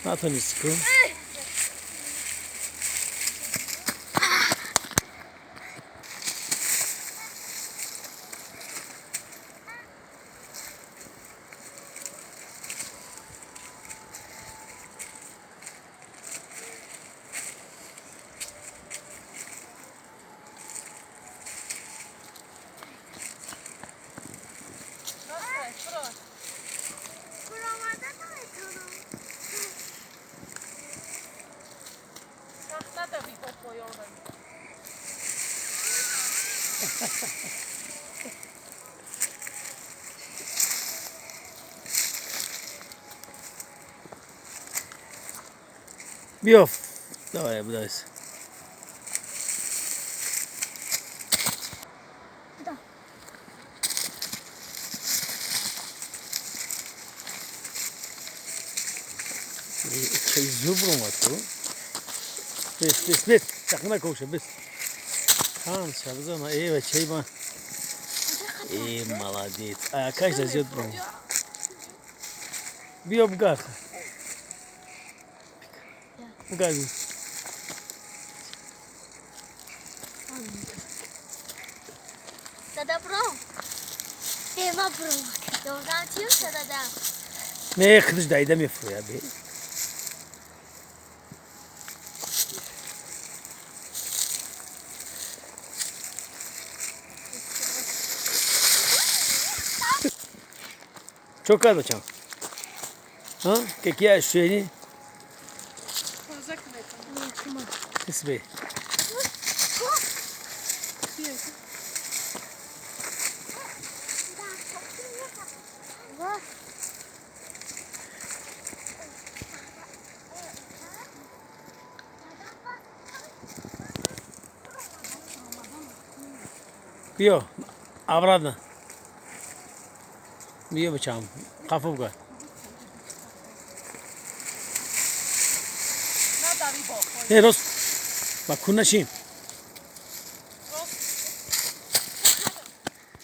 Натонисти ку? Биё, давай, будайся. Да. Чай зуб ромад ту. Бес, бес, бес. Тахна коша, бес. Хан, шабзана, эй, бачай ма. Эй, молодец. А как же зуб ром? Биё бгар. Бгар. Дада бро. Э, ма бро. Ёрдам чиёса, дада? Не, худаш даида мефурӯяд бе. Чё кард, бачам? А? Какие ощущения? Бе. Биё, обратно. Биё, бачам, қафо бгар. Не, рост. Ба кун нашин.